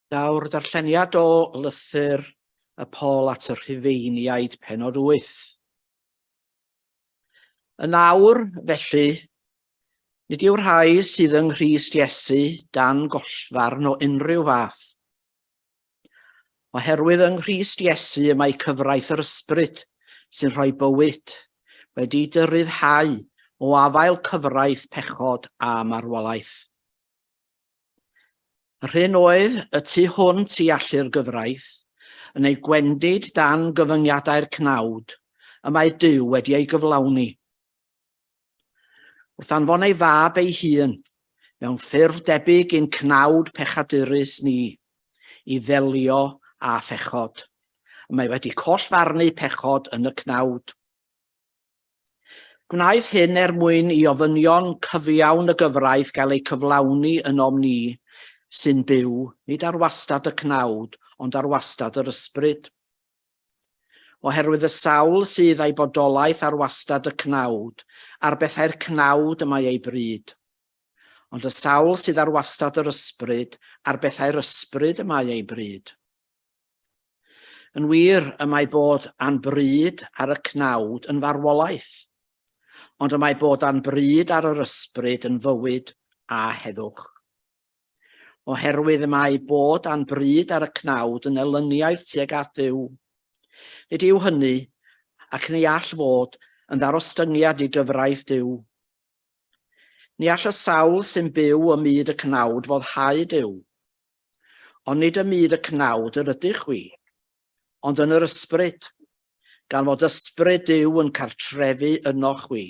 Daw'r darlleniad o lythyr y Paul at y Rhufeiniaid, penod 8. Yn awr, felly, nid yw'r rhai sydd yng Nghrist Iesu dan gollfarn o unrhyw fath. Oherwydd yng Nghrist Iesu y mae cyfraith yr ysbryd sy'n rhoi bywyd wedi dy ryddhau o afael cyfraith pechod a marwolaeth. Yr hyn oedd y tu hwnt i allu'r gyfraith, yn ei gwendid dan gyfyngiadau'r cnawd, y mae Duw wedi ei gyflawni. Wrth anfon ei fab ei hun, mewn ffurf debyg i'n cnawd pechadurus ni, i ddelio â phechod. Y mae wedi collfarnu pechod yn y cnawd. Gwnaeth hyn er mwyn i ofynion cyfiawn y gyfraith gael eu cyflawni ynom ni sy'n byw, nid ar wastad y cnawd, ond ar wastad yr ysbryd. Oherwydd y sawl sydd a'i bodolaeth ar wastad y cnawd, ar bethau'r cnawd y mae ei bryd. Ond y sawl sydd ar wastad yr ysbryd, ar bethau'r ysbryd y mae ei bryd. Yn wir, y mae bod a'n bryd ar y cnawd yn farwolaeth, ond y mae bod a'n bryd ar yr ysbryd yn fywyd a heddwch. Oherwydd y mae bod a'n bryd ar y cnawd yn elyniaeth tuag at Dduw. Nid yw hynny, ac ni all fod, yn ddarostyngiad i gyfraith Duw. Ni all y sawl sy'n byw ym myd y cnawd foddhau Duw. Ond nid ym myd y cnawd yr ydych chwi, ond yn yr ysbryd, gan fod ysbryd Duw yn cartrefu ynoch chwi.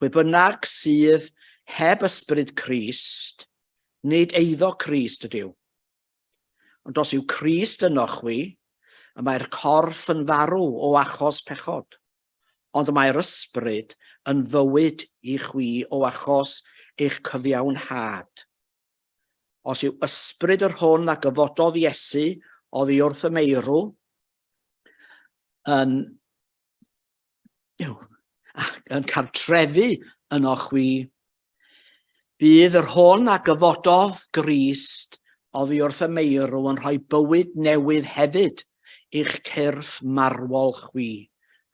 Pwy bynnag sydd heb ysbryd Crist, nid eiddo Crist ydyw. Ond os yw Crist ynoch chwi, y mae'r corff yn farw o achos pechod, ond y mae'r ysbryd yn fywyd i chwi o achos eich cyfiawnhad. Os yw ysbryd yr hwn a gyfododd Iesu oddi wrth y meirw yn, yn cartrefu yno chwi, bydd yr hwn a gyfododd Grist oddi wrth y meirw yn rhoi bywyd newydd hefyd i'ch cyrff marwol chwi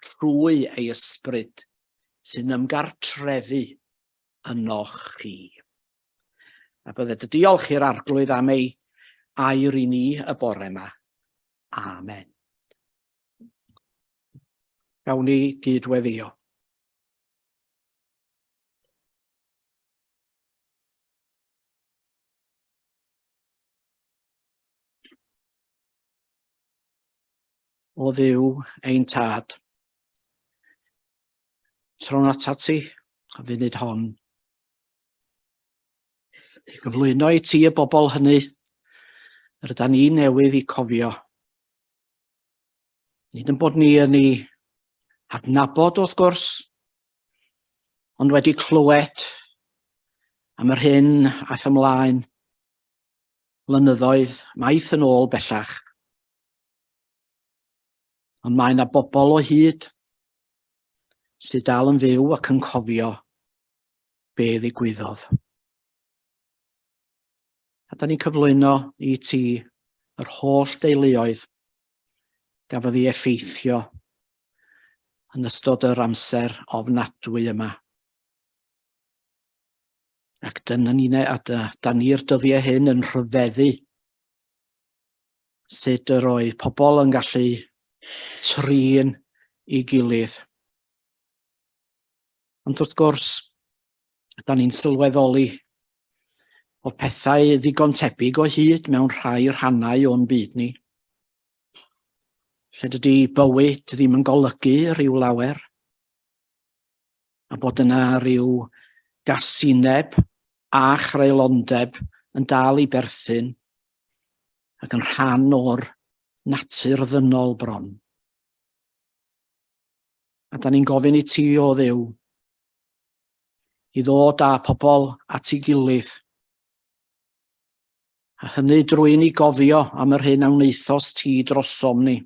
trwy ei ysbryd sy'n ymgartrefu ynoch chi. A bydded y diolch i'r Arglwydd am ei air i ni y bore yma. Amen. Gawn ni gyd-weddio. O Dduw ein tad, trown atat ti y funud hon. I gyflwyno i ti y bobl hynny yr yda ni newydd i cofio. Nid yn bod ni yn ei adnabod wrth gwrs, ond wedi clywed am yr hyn aeth ymlaen blynyddoedd maith yn ôl bellach. Ond mae yna bobl o hyd sydd dal yn fyw ac yn cofio be ddigwyddodd. A da ni'n cyflwyno i ti yr holl deuluoedd gafodd ei effeithio yn ystod yr amser ofnadwy yma. Ac dyna ni, a da ni'r dyddiau hyn yn rhyfeddu sut yr oedd pobl yn gallu trin i gilydd. Ond wrth gwrs, da ni'n sylweddoli bod pethau ddigon tebyg o hyd mewn rhai rhannau o'n byd ni. Lle dydy bywyd ddim yn golygu rhyw lawer, a bod yna rhyw gasineb a chreulondeb yn dal i berthyn ac yn rhan o'r natur ddynol bron. A da ni'n gofyn i ti, o Dduw, i ddod â pobl at ei gilydd. A hynny drwy ni gofio am yr hyn a wnaethos ti drosom ni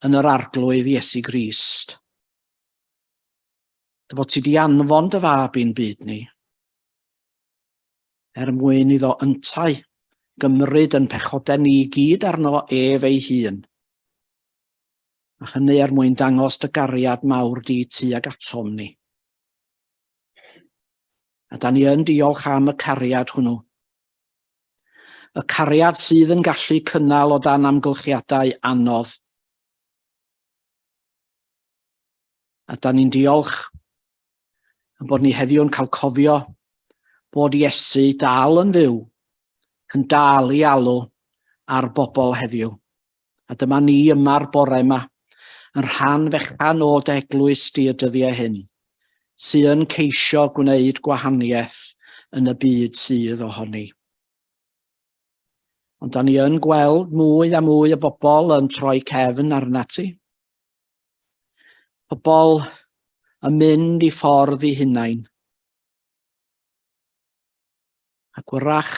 yn yr Arglwydd Iesu Grist. Dy fod ti di anfon dy fab i'n byd ni, er mwyn iddo yntau gymryd yn pechodau ni i gyd arno ef ei hun. A hynny er mwyn dangos dy gariad mawr di tuag atom ni. A da ni yn diolch am y cariad hwnnw. Y cariad sydd yn gallu cynnal o dan amgylchiadau anodd. A da ni'n diolch yn bod ni heddiw yn cael cofio bod Iesu dal yn fyw, yn dal i alw ar bobl heddiw. A dyma ni yma'r bore yma, yn rhan fechan o dy eglwys di y dyddiau hyn, sydd yn ceisio gwneud gwahaniaeth yn y byd sydd ohoni. Ond da ni yn gweld mwy a mwy o bobl yn troi cefn arnat ti. Pobl yn mynd i ffordd i hunain. Ac wrach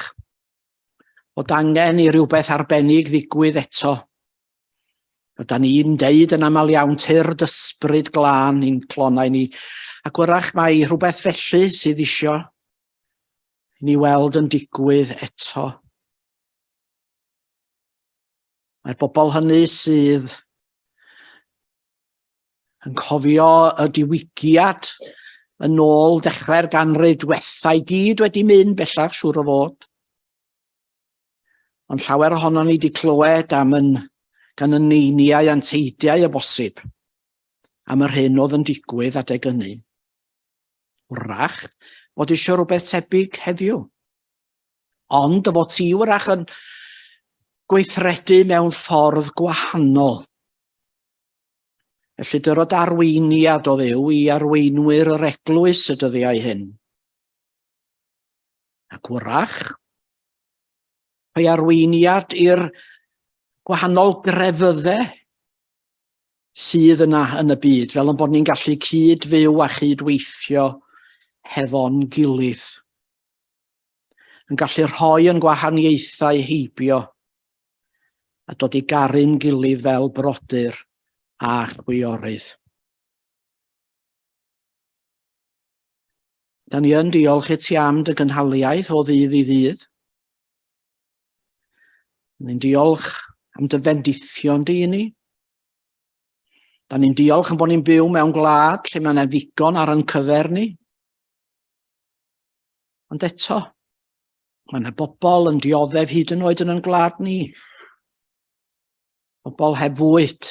bod angen i rywbeth arbennig ddigwydd eto. Da ni'n deud yn aml iawn tyrd ysbryd glân i'n clonau ni, ac wrach mae rhywbeth felly sydd isio ni weld yn digwydd eto. Mae'r bobl hynny sydd yn cofio y diwygiad yn ôl dechrau'r ganrif diwetha i gyd wedi mynd bellach siŵr o fod. Ond llawer ohonon ni wedi clywed am yn, gan y neiniau a'n teidiau o bosib am yr hyn oedd yn digwydd adeg hynny. Wrach bod eisiau rhywbeth tebyg heddiw. Ond dy fod ti wrach yn gweithredu mewn ffordd gwahanol. Felly dyrod arweiniad o Dduw i arweinwyr yr eglwys y dyddiau hyn. Ac wrach, rhoi arweiniad i'r gwahanol grefyddau sydd yna yn y byd, fel yn bod ni'n gallu cyd-fyw a chyd-weithio hefo'n gilydd. Yn gallu rhoi yn gwahaniaethau heibio a dod i garu'n gilydd fel brodyr a chwiorydd. Da ni yn diolch i ti am dy gynhaliaeth o ddydd i ddydd. Ni'n diolch am dy fendithion di i ni. Da ni'n diolch am bod ni'n byw mewn gwlad lle mae yna ddigon ar ein cyfer ni. Ond eto, Mae yna bobl yn dioddef hyd yn oed yn ein gwlad ni. Bobl heb fwyd.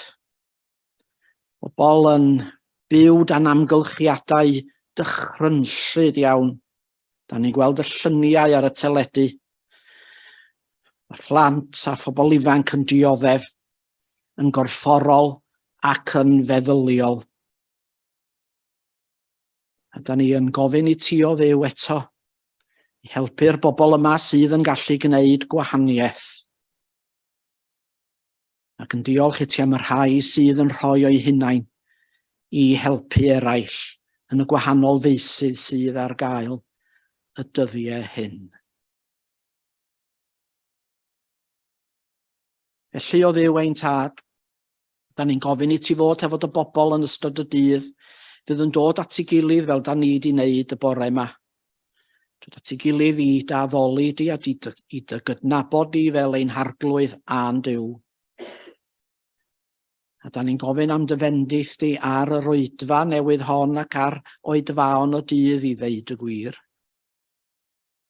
Bobl yn byw dan amgylchiadau dychrynllyd iawn. Da ni'n gweld y lluniau ar y teledu. Mae phlant a phobl ifanc yn dioddef yn gorfforol ac yn feddyliol. A da ni yn gofyn i ti o Dduw eto i helpu'r bobl yma sydd yn gallu gwneud gwahaniaeth. Ac yn diolch i ti am y rhai sydd yn rhoi o'i hunain i helpu eraill yn y gwahanol feysydd sydd ar gael y dyddiau hyn. Felly o Dduw ein Tad, Da ni'n gofyn i ti fod hefo dy bobl yn ystod y dydd, fydd yn dod at ei gilydd fel da ni di wneud y bore yma. Dod at ei gilydd i dy addoli di a di dy, i dy gydnabod di fel ein harglwydd a'n Duw. A da ni'n gofyn am dy fendith di ar yr oedfa newydd hon ac ar oedfaon y dydd i ddeud y gwir.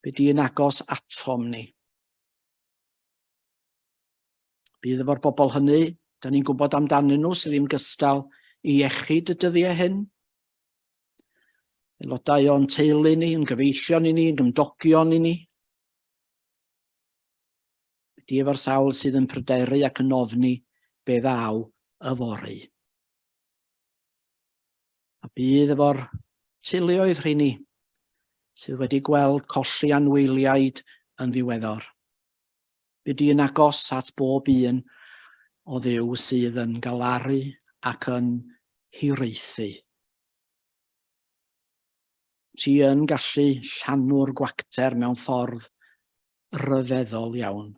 By di yn agos atom ni. Bydd efo'r bobl hynny, da ni'n gwybod amdanyn nhw sydd ddim gystal i iechyd y dyddiau hyn. Aelodau o'n teulu ni, yn gyfeillion i ni, yn gymdogion i ni. Di efo'r sawl sydd yn pryderu ac yn ofni be ddaw yfory. A bydd efo'r teuluoedd rheini sydd wedi gweld colli anwyliaid yn ddiweddar. By di yn agos at bob un o Dduw sydd yn galaru ac yn hiraethu. Ti yn gallu llanw'r gwacter mewn ffordd ryfeddol iawn.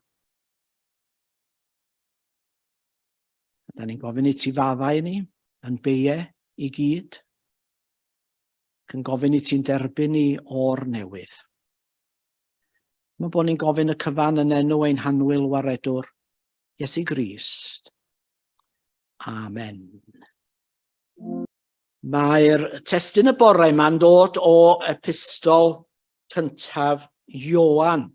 Da ni'n gofyn i ti faddau ni yn beie i gyd, ac yn gofyn i ti'n derbyn ni o'r newydd. Mae bod ni'n gofyn y cyfan yn enw ein hanwyl waredwr, Iesu Grist. Amen. Mae'r testun y bore yma'n dod o epistol cyntaf Ioan,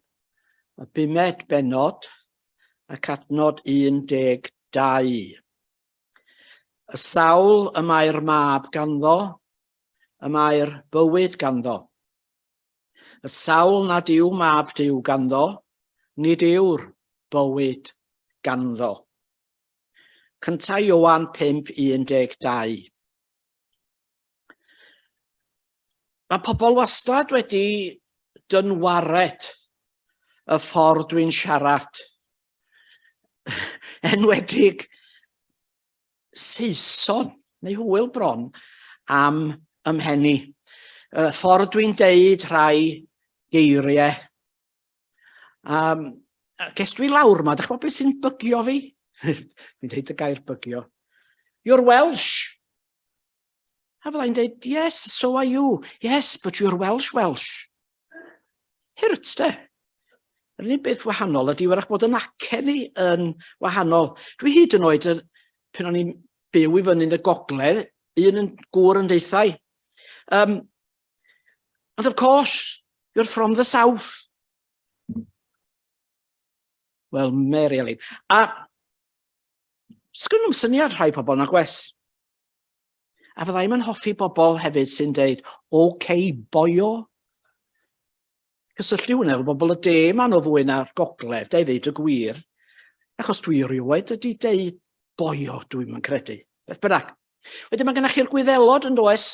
y bumed bennod ac adnod 12. Y sawl y mae'r mab ganddo, y mae'r bywyd ganddo. Y sawl nad yw mab Duw ganddo, nid yw'r bywyd ganddo. Cyntaf Ioan 5:12. Mae pobl wastad wedi dynwared y ffordd dwi'n siarad. Enwedig Saeson, neu hwyl bron, am ymhenni. Y ffordd dwi'n deud rhai geiriau. Um, ges dwi lawr ma, dych chi'n beth sy'n bygio fi? Fi'n deud y gair bygio. You're Welsh. A fyddai'n deud, yes, so are you. Yes, but you're Welsh, Welsh. Hurt, de. Yr unig beth wahanol ydy wrach bod yn acen ni yn wahanol. Dwi hyd yn oed, pan o'n i'n byw i fyny yn y gogledd, un yn gŵr yn deithau. And of course, you're from the south. Wel, Mary Elin. A sgyn nhw'n syniad rhai pobl na gwes. A fydda i'm yn hoffi bobl hefyd sy'n deud, OK, boyo. Cysylltu hwnna efo bobl y de maen nhw fwy na'r gogledd, da i ddeud y gwir. Achos dwi rioed ydi deud boyo, dwi'n yn credu. Beth bynnag. Wedyn mae gennych chi'r Gwyddelod yn does,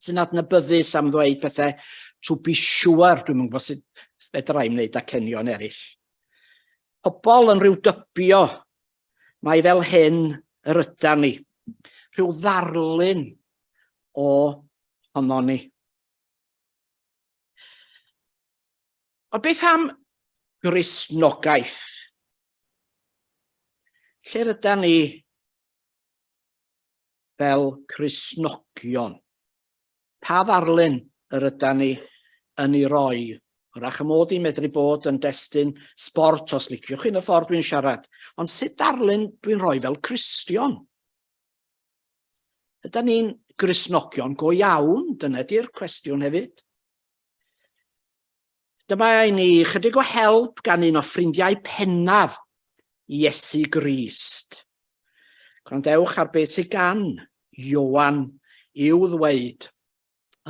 sy'n adnabyddus am ddweud pethau to be sure, dwi'n yn gwybod sut fedra i'm wneud acenion eraill. Pobl yn rhyw dybio Mae fel hyn yr ydan ni. Rhyw ddarlun o honno ni. Ond beth am Gristnogaeth? Lle rydan ni fel Cristnogion? Pa ddarlun yr ydan ni yn ei roi? Wrach y mod i'n medru bod yn destun sbort os liciwch chi yn y ffordd dwi'n siarad, ond sut darlun dwi'n rhoi fel Cristion? Ydan ni'n Gristnogion go iawn? Dyna di'r cwestiwn hefyd. Dyma i ni chydig o help gan un o ffrindiau pennaf Iesu Grist. Gwrandewch ar beth sydd gan Ioan i'w ddweud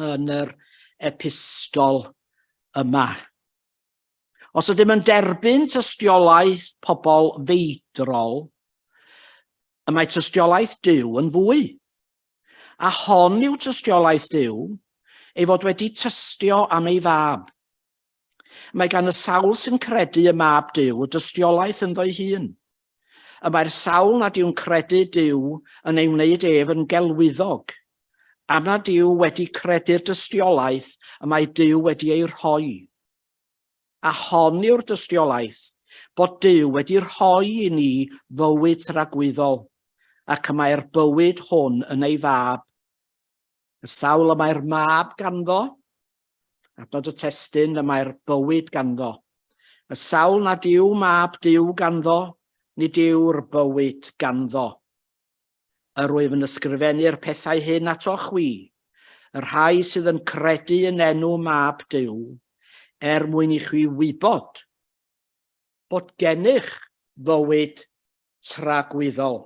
yn yr epistol yma. Os ydym yn derbyn tystiolaeth pobl feidrol, y mae tystiolaeth Duw yn fwy. A hon yw tystiolaeth Duw, ei fod wedi tystio am ei fab. Mae gan y sawl sy'n credu y mab Duw y dystiolaeth ynddo'i hun. Y mae'r sawl nad yw'n credu Duw yn ei wneud ef yn gelwyddog, am nad yw wedi credu'r dystiolaeth y mae Duw wedi ei rhoi. A hon yw'r dystiolaeth, bod Duw wedi rhoi i ni fywyd tragwyddol, ac y mae'r bywyd hwn yn ei fab. Y sawl y mae'r mab ganddo, adnod y testun, y mae'r bywyd ganddo. Y sawl nad yw mab Duw ganddo, nid yw'r bywyd ganddo. Yr wyf yn ysgrifennu'r pethau hyn ato chwi, y rhai sydd yn credu yn enw mab Duw, er mwyn i chwi wybod bod gennych fywyd tragwyddol.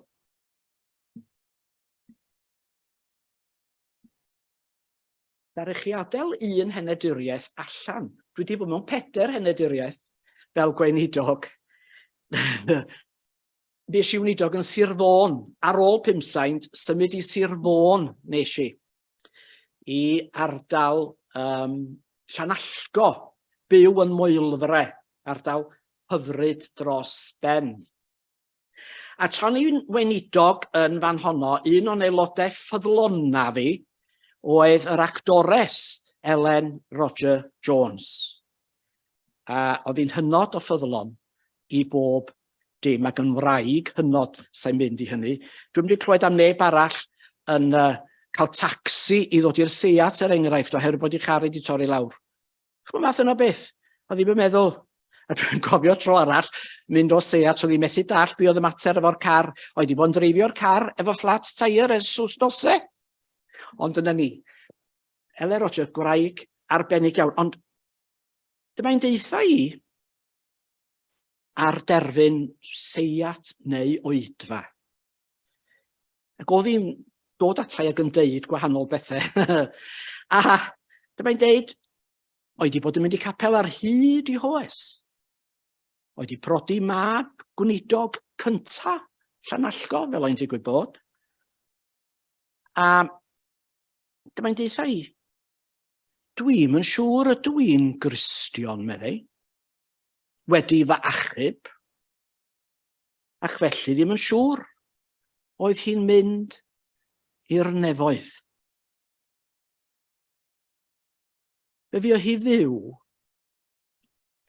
Ddaru chi adael un heneduriaeth allan. Dwi wedi bod mewn peder heneduriaeth fel gweinidog. Nes i weinidog yn Sir Fôn. Ar ôl Pumsaint, symud i Sir Fôn nes i. I ardal um, Llanallgo, byw yn Moelfre, ardal hyfryd dros ben. A tra'n i'n weinidog yn fan honno, un o'n aelodau ffyddlona fi oedd yr actores Elen Roger Jones. A oedd hi'n hynod o ffyddlon i bob dim ac yn wraig hynod, sa'n mynd i hynny. Dwi'n mynd i clywed am neb arall yn uh, cael tacsi i ddod i'r seiat er enghraifft oherwydd bod ei char wedi torri lawr. Chymod math yna beth. Oedd ddim yn meddwl. A dwi'n cofio tro arall, mynd o seiat, o'n i'n methu dall be oedd y mater efo'r car. Oedd wedi bod yn dreifio'r car efo flat tyre ers wsnosau. Ond dyna ni. Ele Roger, gwraig arbennig iawn. Ond dyma i'n deutha i ar derfyn seiat neu oedfa. Ac oedd hi'n dod atai ac yn deud gwahanol bethau. A dyma i'n deud, Oedd 'di bod yn mynd i capel ar hyd i hoes. Oedd 'di prodi mab gweinidog cynta Llanallgo, fel o'n digwydd bod. A dyma'n deutha i, dwi'm yn siŵr ydw i'n Gristion, meddai, wedi fy achub, ac felly ddim yn siŵr oedd hi'n mynd i'r nefoedd. Fe fuodd hi fyw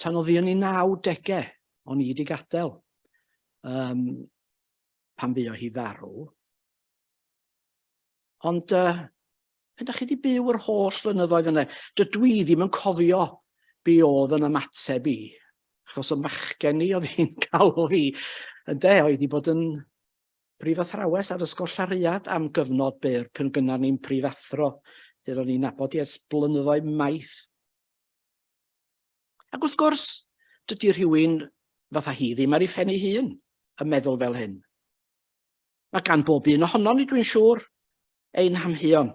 tan oedd hi yn ei 90au, o'n i wedi gadael um, pan fuodd hi farw. Ond uh, pan da chi wedi byw yr holl flynyddoedd yna, dydw i ddim yn cofio be oedd yn ymateb i, achos y machgen i oedd hi'n galw fi, ynde, oedd wedi bod yn Prifathrawes ar Ysgol Llariad am gyfnod byr pan gynnar ni'n prifathro, lle ro'n ni'n nabod hi ers blynyddoedd maith. Ac wrth gwrs, dydy rhywun fatha hi ddim ar ei phen ei hun yn meddwl fel hyn. Mae gan bob un ohonon ni, dwi'n siŵr, ein hamheuon.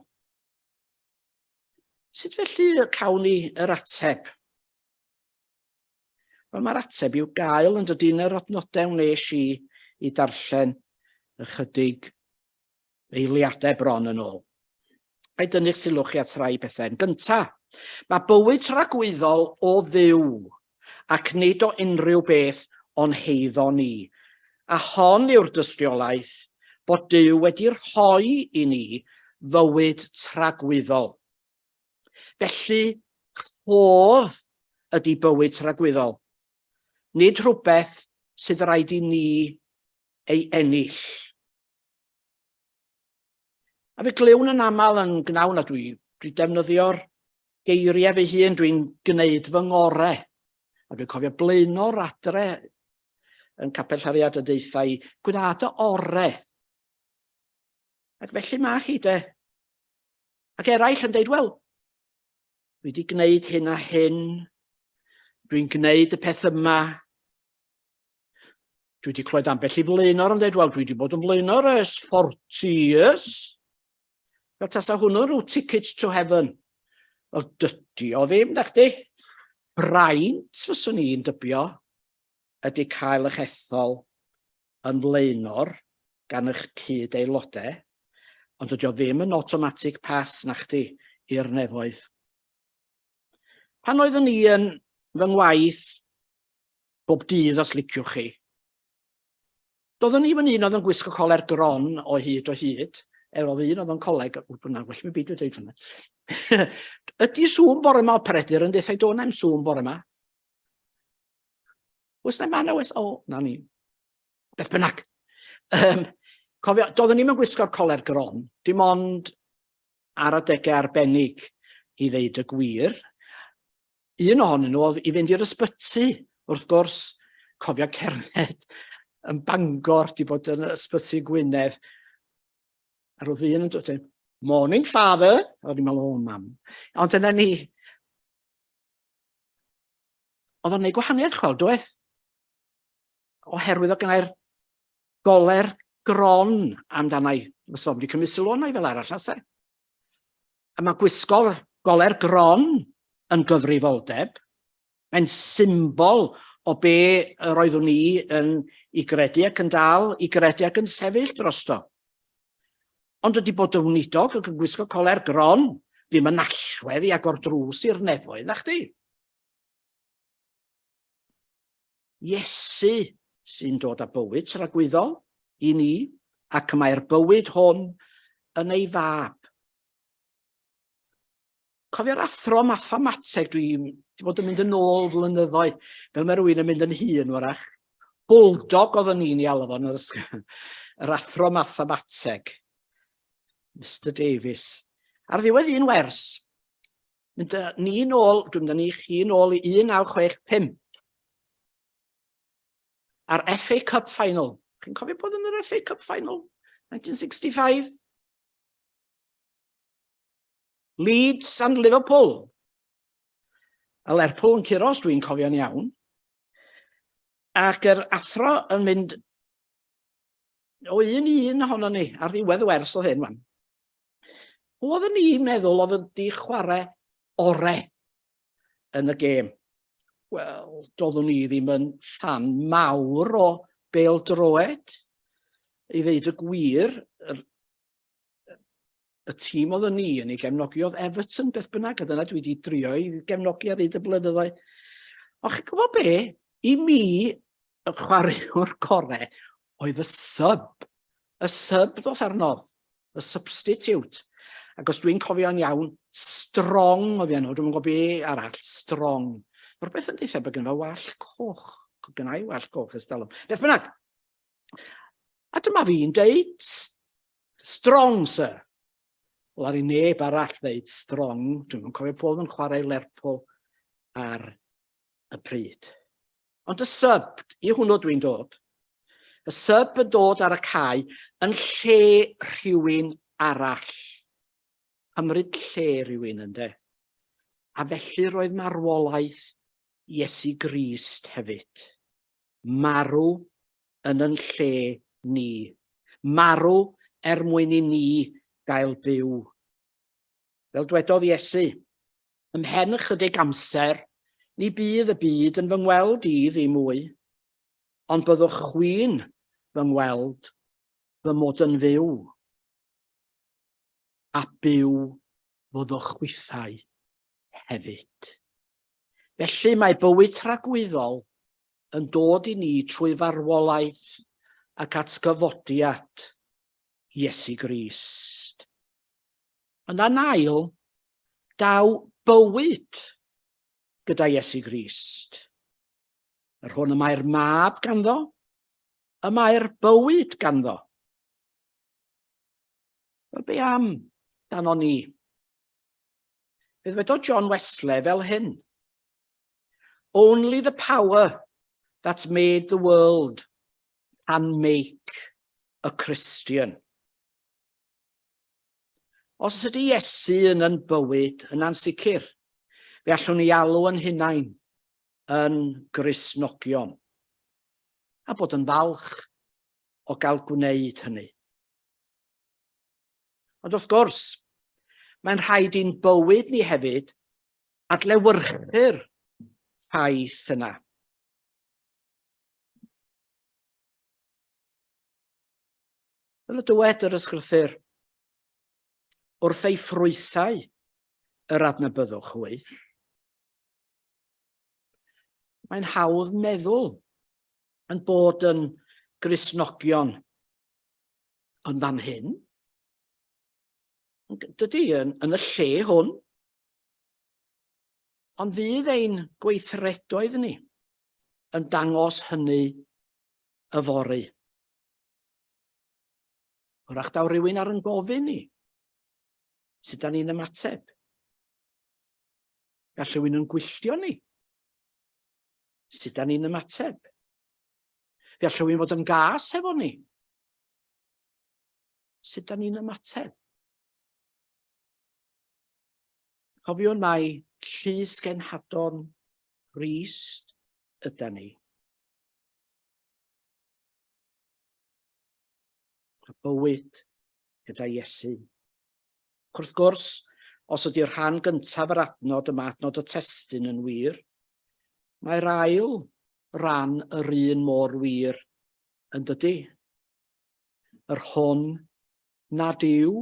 Sut felly y cawn ni yr ateb? Wel, mae'r ateb i'w gael yn dydy yn yr adnodau wnes i i darllen ychydig eiliadau bron yn ôl. Ga i dynnu'ch sylw chi at rai pethau. Yn gyntaf, mae bywyd tragwyddol o Dduw ac nid o unrhyw beth o'n heiddo ni. A hon yw'r dystiolaeth bod Duw wedi rhoi i ni fywyd tragwyddol. Felly, rhodd ydy bywyd tragwyddol, nid rhywbeth sydd rhaid i ni ei ennill. A fe glywn yn aml yn gnawn, a dwi, dwi defnyddio'r geiriau fy hun, dwi'n gwneud fy ngore. A dwi'n cofio blaenor adre yn Capel Llariad y deutha i, gwna dy ore. Ac felly mae hi de. Ac eraill yn deud, wel, dwi wedi gwneud hyn a hyn, dwi'n gwneud y peth yma. Dwi wedi clywed ambell i flaenor yn deud, wel, dwi wedi bod yn flaenor ers 40 years. Fel tasa hwnnw rhyw ticket to heaven. Wel, dydy o ddim, na chdi. Braint fyswn i'n dybio ydy cael eich ethol yn flaenor gan eich cyd-aelodau, ond dydy o ddim yn automatic pass na chdi i'r nefoedd. Pan oeddwn i yn fy ngwaith bob dydd os liciwch chi, doeddwn i'm yn un oedd yn gwisgo coler gron o hyd o hyd, er oedd un oedd yn coleg, wrth bynnag, well mi beidio dweud hwnna. Ydy Zoom bore yma o Peredur yn deutha i do na'm Zoom bore yma. Oes na man oes? O, na ni. Beth bynnag. Um, cofio, doeddwn ni'm yn gwisgo'r coler gron, dim ond ar adegau arbennig i ddeud y gwir. Un ohonyn nhw oedd i fynd i'r ysbyty, wrth gwrs, cofio cerdded yn Bangor, di bod yn ysbyty Gwynedd. A roedd un yn dod, morning father, o'n i'n meddwl, o mam. Ond dyna ni, Oedd o'n gwneud gwahaniaeth, chwel, doedd? Oherwydd o gynnau'r goler gron amdanau. Fysa fo'n wedi cymryd sylw arna i fel arall, na se? A mae gwisgo'r goler gron yn gyfrifoldeb. Mae'n symbol o be yr oeddwn i yn i gredu ac yn dal i gredu ac yn sefyll drosto. Ond dydy bod yn weinidog ac yn gwisgo coler gron ddim yn allwedd i agor drws i'r nefoedd, na chdi? Iesu sy'n dod â bywyd tragwyddol i ni, ac mae'r bywyd hwn yn ei fab. Cofio'r athro mathemateg, dwi wedi bod yn mynd yn ôl flynyddoedd, fel mae rhywun yn mynd yn hŷn wrach. Bulldog oedd yn un i alw fo'n yr ysgol. Yr athro mathemateg, Mr Davies. Ar ddiwedd un wers, Mynd â ni nôl, dwi'n mynd â ni chi nôl i 1965. A'r FA Cup Final. Chi'n cofio bod yn yr FA Cup Final? 1965? Leeds and Liverpool. A Lerpwl yn curo, os dwi'n cofio'n iawn. Ac yr athro yn mynd o un i un ohono ni, ar ddiwedd y wers oedd hyn, wan. Oedden ni'n meddwl oedd wedi chwarae ore yn y gêm? Wel, doeddwn i ddim yn ffan mawr o bêl-droed. I ddeud y gwir, yr, y tîm oedd ni yn ei gefnogi oedd Everton, beth bynnag, a dyna dwi wedi drio i gefnogi ar hyd y blynyddoedd. Ond chi'n gwybod be? I mi, y chwaraewr gore oedd y sub. Y sub ddoth arnodd, y substitute. Ac os dwi'n cofio'n iawn, Strong oedd enw, dwi'n gwybod be arall, Strong. Mae rhywbeth yn deitha bod gen fo wall coch, gen i wall coch ers talwm. Beth bynnag. A dyma fi'n deud, Strong, sir. Wel, ar i neb arall ddeud Strong, dwi'n cofio bod yn chwarae Lerpwl ar y pryd. Ond y sub, i hwnnw dwi'n dod. Y sub yn dod ar y cae yn lle rhywun arall. Cymryd lle rhywun ynde. A felly roedd marwolaeth Iesu Grist hefyd. Marw yn yn lle ni. Marw er mwyn i ni gael byw. Fel dwedodd Iesu, Ymhen ychydig amser, ni bydd y byd yn fy ngweld i ddim mwy, ond byddwch chwi'n fy ngweld fy mod yn fyw, a byw fyddwch chwithau hefyd. Felly mae bywyd tragwyddol yn dod i ni trwy farwolaeth ac atgyfodiad Iesu Grist. Yna'n ail, daw bywyd gyda Iesu Grist. Yr hwn y mae'r mab ganddo, y mae'r bywyd ganddo. Wel, be am dan o'n ni? Fe ddwedodd John Wesley fel hyn. Only the power that made the world can make a Christian. Os ydy Iesu yn yn bywyd, yna'n sicr, fe allwn ni alw yn hunain yn Gristnogion, a bod yn falch o gael gwneud hynny. Ond wrth gwrs, mae'n rhaid i'n bywyd ni hefyd adlewyrchu'r ffaith yna. Fel y dywed yr ysgrythur, wrth ei ffrwythau yr adnabyddwch hwy. Mae'n hawdd meddwl yn bod yn Gristnogion yn fan hyn. Dydy yn, yn y lle hwn. Ond fydd ein gweithredoedd ni yn dangos hynny yfory. Wrach daw rhywun ar yn gofyn ni. Sut da ni'n ymateb? Gall rhywun yn gwylltio ni. Sut da ni'n ymateb? Gall rhywun fod yn gas hefo ni. Sut da ni'n ymateb? Cofiwn mai llys genhadon Grist yda ni. A bywyd gyda Iesu. Ac wrth gwrs, os ydy'r rhan gyntaf yr adnod yma, adnod y testun yn wir, mae'r ail ran yr un mor wir yn dydy. Yr hwn nad yw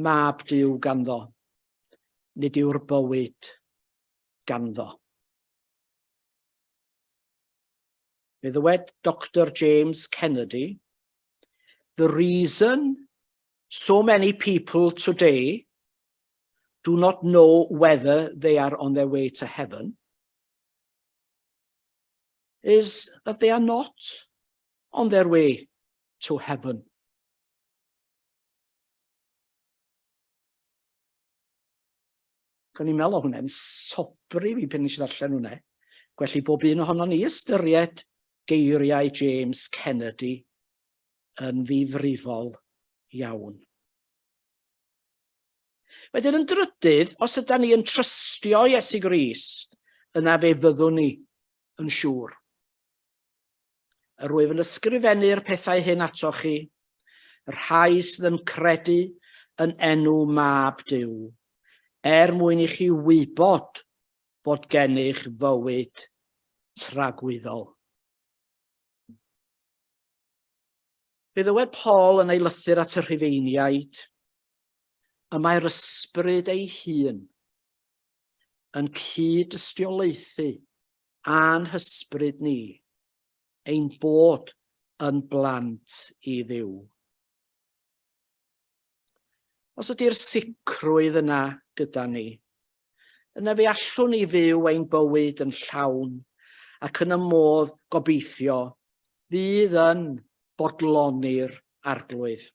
mab Duw ganddo, nid yw'r bywyd ganddo. Fe ddywed Doctor James Kennedy, The reason so many people today do not know whether they are on their way to heaven is that they are not on their way to heaven. O'n i'n meddwl o hwnna'n sobri fi pan nes i ddarllen hwnna. Gwell i bob un ohonon ni ystyried geiriau James Kennedy yn ddifrifol iawn. Wedyn yn drydydd, os yda ni yn trystio Iesu Grist, yna fe fyddwn ni yn siŵr. Yr wyf yn ysgrifennu'r pethau hyn atoch chi, y rhai sydd yn credu yn enw Mab Duw, er mwyn i chi wybod bod gennych fywyd tragwyddol. Fe ddywed Paul yn ei lythyr at y Rhufeiniaid, y mae'r ysbryd ei hun yn cyd-dystiolaethu a'n hysbryd ni, ein bod yn blant i Dduw. Os ydy'r sicrwydd yna gyda ni, yna fe allwn ni fyw ein bywyd yn llawn ac yn y modd gobeithio fydd yn bodloni'r Arglwydd.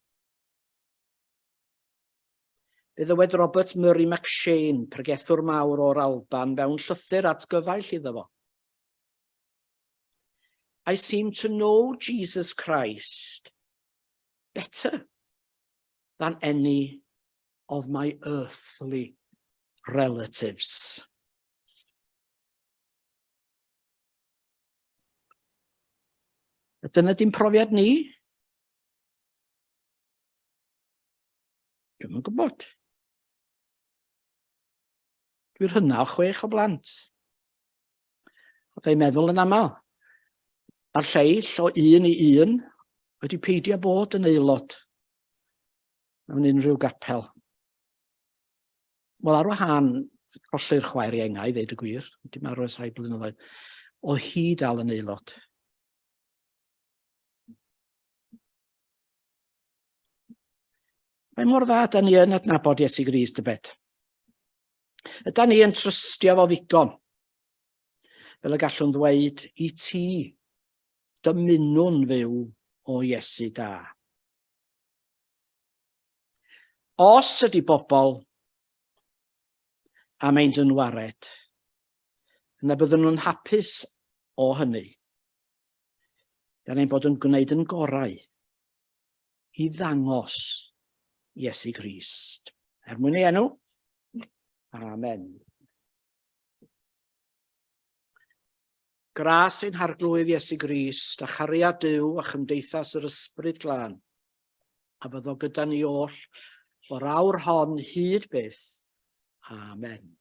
Fe ddywed Robert Murray McShane, pregethwr mawr o'r Alban, mewn llythyr at gyfaill iddo fo. I seem to know Jesus Christ better than any of my earthly relatives. A dyna dim profiad ni. Dwi'm yn gwybod. Dwi'n hynna o chwech o blant. A fe'n meddwl yn aml. Mae'r lleill o un i un wedi peidio bod yn aelod mewn unrhyw gapel. Wel, ar wahân colli'r chwaer iengau, i ddeud y gwir, wedi marw ers rhai blynyddoedd, oedd hi dal yn aelod. Mae mor dda da ni yn adnabod Iesu Grist tybed. Yda ni yn trystio fo ddigon? Fel y gallwn ddweud i ti, dymunwn fyw o Iesu da. Os ydy bobl am ein dynwared, yna byddwn nhw'n hapus o hynny, gan ein bod yn gwneud yn gorau i ddangos Iesu Grist. Er mwyn ei enw, Amen. Gras ein Harglwydd Iesu Grist a chariad Duw a chymdeithas yr Ysbryd Glân a fyddo gyda ni oll o'r awr hon hyd byth. Amen.